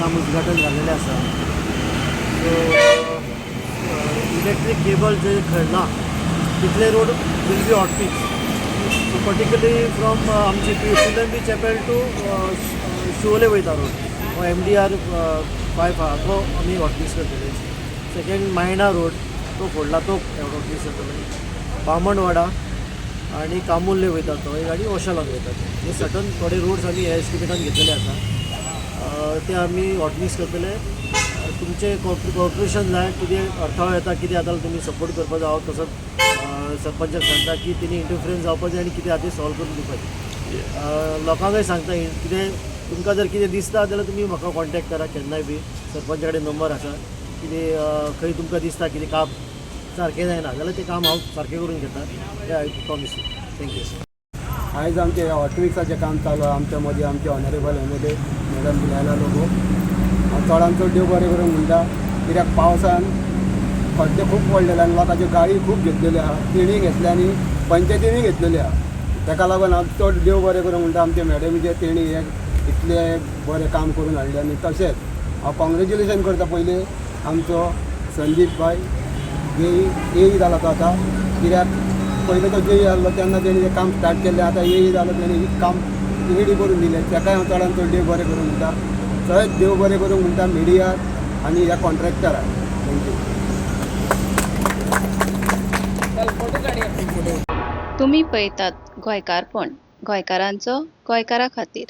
काम उद्घाटन जाल्लेलें आसा. सो इलेक्ट्रीक केबल जे खणला तितले road will be hotmix. So particularly from आमची फुलंबी चॅपेल टू शिवोले वयता रोड हो एमडीआर 5 आहा, तो आमी हॉटमिक्स करतले. सेकंड मायणा रोड तो फोडला, तो हॉटमिक्स करतले. बामणवाडा आनी कामुर्ले वयता तो एक आनी ओशालान वयता तो. हे सर्टन थोडे रोड्स आमी ह्या एस्टिमेटान घेतलेले आसा, ते आमी हॉटमिक्स करतले. तुमचें कॉपरेशन जाय. कितें अडथळो येता, कितें जाता जाल्यार तुमी सपोर्ट करपाक जाय. हांव तसोच सरपंचाक सांगता की तेणी इंटरफिरन्स जावपाक जाय आनी कितें आहा तें सॉल्व करून दिवपाचें. लोकांकय सांगता, कितें तुमकां जर कितें दिसता जाल्यार तुमी म्हाका कॉन्टेक्ट करा केन्नाय बी. सरपंचा कडेन नंबर आसा. कितें खंय तुमकां दिसता कितें काम सारकें जायना जाल्यार तें काम हांव सारकें करून घेता हें I promise you. Thank you. आयज आमचें हॉटमिक्साचें काम चालू आहा. आमच्या मदीं आमचे honourable MLA madam Delilah Lobo. हांव चडान चड देव बरें करूंक म्हणटा, कित्याक पावसान खड्डे खूब पडलेले आनी लोकांच्यो गाळी खूब घेतलेल्यो आहा. तेणी घेतले आनी पंचायतीनूय घेतलेली आहा. ताका लागून हांव चड देव बरें करूंक म्हणटा आमच्या मॅडमीचे, तेणी हे इतलें बरें काम करून हाडलें. आनी तशेंच हांव कॉंग्रेच्युलेशन करता पयलीं आमचो संदीप भाई जेई, एई जाला तो आतां, कित्याक पयलीं तो जेई आहलो तेन्ना तेणी तें काम स्टार्ट केल्लें. आतां एई जालो, तेणी काम रेडी करून दिलें. ताकाय हांव चडान चड देव बरें करूंक म्हणटा. सगळें देव बरें करूंक म्हणटा मिडियाक आनी ह्या कॉन्ट्रॅक्टराक. Thank you. तुमी पळयतात गोंयकारपण, गोंयकारांचो गोंयकारा खातीर.